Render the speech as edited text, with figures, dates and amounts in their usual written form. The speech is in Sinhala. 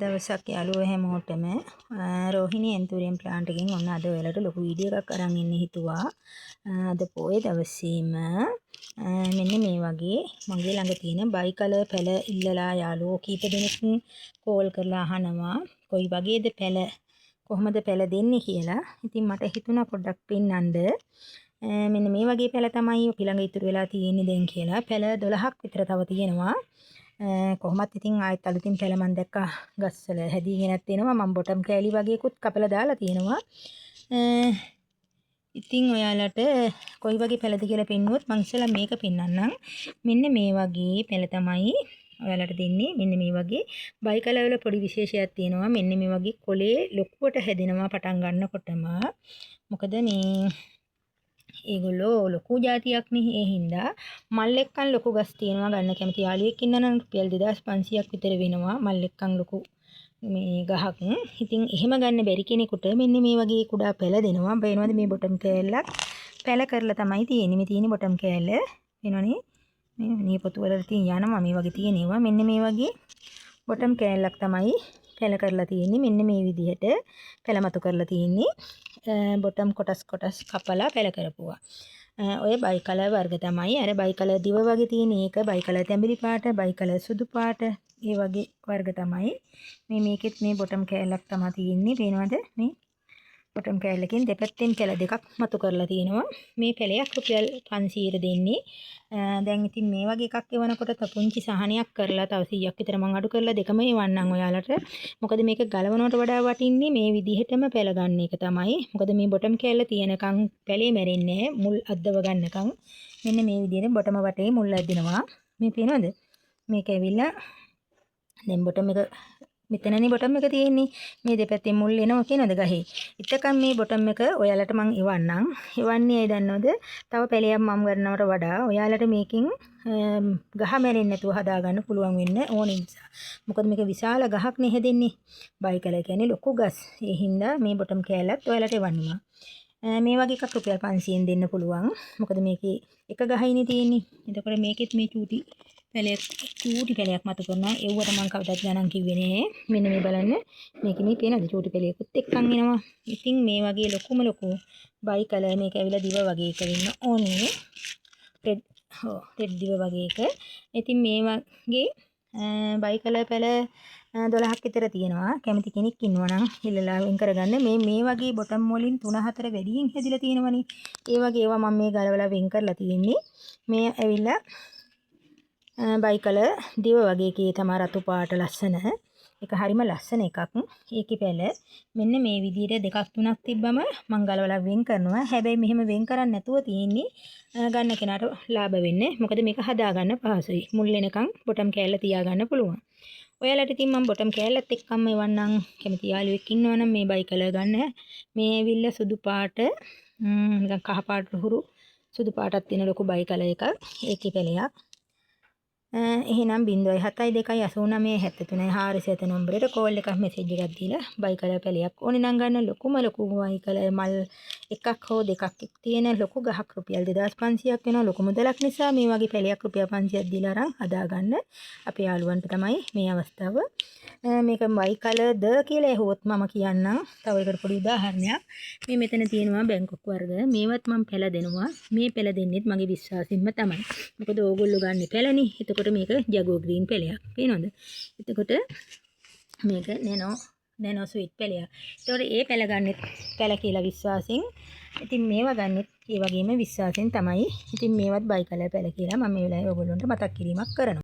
දවසක් යාළුවෝ හැමෝටම රෝහිණී ඇන්තූරියම් ප්ලාන්ට් එකෙන් ඔන්න අද ඔයාලට ලොකු වීඩියෝ එකක් අරන් එන්න හිතුවා. අද පොයේ දවසේම මෙන්න මේ වගේ මගේ ළඟ තියෙන බයි කලර් පැල ඉල්ලලා යාළුවෝ කීප දෙනෙක් කෝල් කරලා අහනවා කොයි වගේද පැල, කොහොමද පැල දෙන්නේ කියලා. ඉතින් මට හිතුණා පොඩ්ඩක් පෙන්නන්න. මෙන්න මේ වගේ පැල තමයි අපි ළඟ ඉතුරු වෙලා තියෙන්නේ දැන් කියලා. පැල 12ක් විතර තව තියෙනවා. කොහොමත් ඉතින් ආයෙත් අලුතින් පැල මං දැක්කා ගස්වල හැදීගෙනත් එනවා. මං බොටම් කෑලි වගේකුත් කපලා දාලා තියෙනවා. ඉතින් ඔයාලට කොයි වගේ පැලද කියලා පෙන්නුවොත් මං ඉස්සෙල්ලා මේක පෙන්නන්නම්. මෙන්න මේ වගේ පැල තමයි ඔයාලට දෙන්නේ. මෙන්න මේ වගේ බයි කලර් වල පොඩි විශේෂයක් තියෙනවා. මෙන්න මේ වගේ කොලේ ලොකුවට හැදෙනවා පටන් ගන්නකොටම. මොකද මේ ඒගොල්ලෝ ලොකු ජාතියක් නේ. ඒ හින්දා මල් එක්කන් ලොකු ගස් තියෙනවා. ගන්න කැමති යාළුවෙක් ඉන්නා නම් රුපියල් 2500ක් විතර වෙනවා මල් එක්කන් ලොකු මේ ගහක්. ඉතින් එහෙම ගන්න බැරි කෙනෙකුට මෙන්න මේ වගේ කුඩා පැල දෙනවා. පේනවද මේ බොටම් කෑල්ලක් පැල කරලා තමයි තියෙන්නේ. මේ තියෙන බොටම් කෑල්ල පේනවනේ. මේ නියපොතු වල තියෙන යනවා මේ වගේ තියෙන ඒවා. මෙන්න මේ වගේ බොටම් කෑල්ලක් තමයි පැල කරලා තියෙන්නේ. මෙන්න මේ විදිහට පැල මතු කරලා තියෙන්නේ. බොටම් කොටස් කොටස් කපලා පැල කරපුවා. ඔය බයි කලර් වර්ග තමයි. අර බයි කලර් දිව වගේ තියෙන එක, බයි කලර් තැඹිලි පාට, බයි කලර් සුදු පාට, ඒ වගේ වර්ග තමයි. මේ මේකෙත් මේ බොටම් කෑල්ලක් තමයි තියෙන්නේ. පේනවද? මේ බොටම් කෑල්ලකින් දෙපැත්තෙන් පැල දෙකක් මතු කරලා තියෙනවා. මේ පැලයක් රුපියල් 500ට දෙන්නේ. දැන් ඉතින් මේ වගේ එකක් එවනකොට තව පුංචි සහනයක් කරලා තව 100ක් විතර මං අඩු කරලා දෙකම එවන්නම් ඔයාලට. මොකද මේක ගලවනවට වඩා වටින්නේ මේ විදිහටම පැල ගන්න එක තමයි. මොකද මේ බොටම් කෑල්ල තියෙනකන් පැලේ මැරෙන්නේ නැහැ. මුල් අද්දව ගන්නකන්. මෙන්න මේ විදිහට බොටම වටේ මුල් අද්දිනවා. මේ පේනවද? මේක ඇවිල්ලා දැන් බොටම් එක මෙතනනේ බොටම් එක තියෙන්නේ. මේ දෙපැත්තෙන් මුල් එනවා කියනද ගහේ. ඉතකම් මේ බොටම් එක ඔයාලට මං එවන්නම්. එවන්නේ ඇයි දන්නවද? තව පැලයක් මම ගන්නවට වඩා ඔයාලට මේකෙන් ගහ මැරෙන්නේ නැතුව හදාගන්න පුළුවන් වෙන්න ඕන නිසා. මොකද මේක විශාල ගහක් නේ හැදෙන්නේ. බයි කලර් කියන්නේ ලොකු ගස්. ඒ හින්දා මේ බොටම් කෑල්ලත් ඔයාලට එවන්නවා. මේ වගේ එකක් රුපියල් 500න් දෙන්න පුළුවන්. මොකද මේකේ එක ගහයිනේ තියෙන්නේ. එතකොට මේකෙත් මේ චූටි පැලයක් චූටි පැලයක් මතු කරනවා. එව්වට මං කවදාත් ගණන් කිව්වේ නෑ. මෙන්න මේ බලන්න. මේකේ මේ පේනවද චූටි පැලයකුත් එක්කන් එනවා. ඉතින් මේ වගේ ලොකුම ලොකු බයි කලර් මේක ඇවිල්ලා දිව වගේ එක වෙන්න ඕනේ. රෙඩ්, ඔව් රෙඩ් දිව වගේ එක. ඉතින් මේ වගේ බයි කලර් පැල 12ක් විතර තියෙනවා. කැමති කෙනෙක් ඉන්නවා නම් ඉල්ලලා වෙන් කරගන්න. මේ මේ වගේ බොටම් වලින් 3-4 වැඩියෙන් හැදිලා තියෙනවනේ. ඒ වගේ ඒවා මම මේ ගලවලා වෙන් කරලා තියෙන්නේ. මේ ඇවිල්ලා බයි කලර් දිව වගේ එකේ තමයි රතු පාට ලස්සන. ඒක හරිම ලස්සන එකක්. ඒකේ පැල මෙන්න මේ විදිහට දෙකක් තුනක් තිබ්බම මං ගලවලා වෙන් කරනවා. හැබැයි මෙහෙම වෙන් කරන්නේ නැතුව තියෙන්නේ ගන්න කෙනාට ලාභ වෙන්නේ. මොකද මේක හදාගන්න පහසුයි. මුල් වෙනකන් බොටම් කෑල්ල තියාගන්න පුළුවන්. ඔයාලට ඉතින් මං බොටම් කෑල්ලත් එක්කම එවන්නම්. කැමති යාළුවෙක් ඉන්නවා නම් මේ බයි කලර් ගන්න. මේ ඇවිල්ලා සුදු පාට, නිකන් කහ පාට හුරු සුදු පාටක් තියෙන ලොකු බයි කලර් එකක්. ඒකේ පැලයක්. එහෙනම් 072 89 73 407 නම්බරයට කෝල් එකක් මෙසේජ් එකක් දීලා බයි කලර් පැලයක් ඕනේ නම් ගන්න. ලොකුම ලොකු බයි කලර් මල් එකක් හෝ දෙකක් තියෙන ලොකු ගහක් රුපියල් 2500ක් වෙනවා. ලොකු මුදලක් නිසා මේ වගේ පැලයක් රුපියල් 500ක් දීලා අරන් හදාගන්න අපේ යාළුවන්ට තමයි මේ අවස්ථාව. මේක බයි කලර්ද කියලා ඇහුවොත් මම කියන්නම්. තව එකට පොඩි උදාහරණයක්. මේ මෙතන තියෙනවා බැංකොක් වර්ග. මේවත් මම පැල දෙනවා. මේ පැල දෙන්නෙත් මගේ විශ්වාසයෙන්ම තමයි. මොකද ඕගොල්ලෝ ගන්න පැලනේ. එතකොට මේක ජගෝ ග්‍රීන් පැලයක්. පේනවද? එතකොට මේක නැනෝ නැනෝ ස්වීට් පැලයක්. එතකොට ඒ පැල ගන්නෙත් පැල කියලා විශ්වාසයෙන්. ඉතින් මේවා ගන්නෙත් ඒ වගේම විශ්වාසයෙන් තමයි. ඉතින් මේවත් බයි කලර් පැල කියලා මම මේ වෙලාවේ ඔයගොල්ලන්ට මතක් කිරීමක් කරනවා.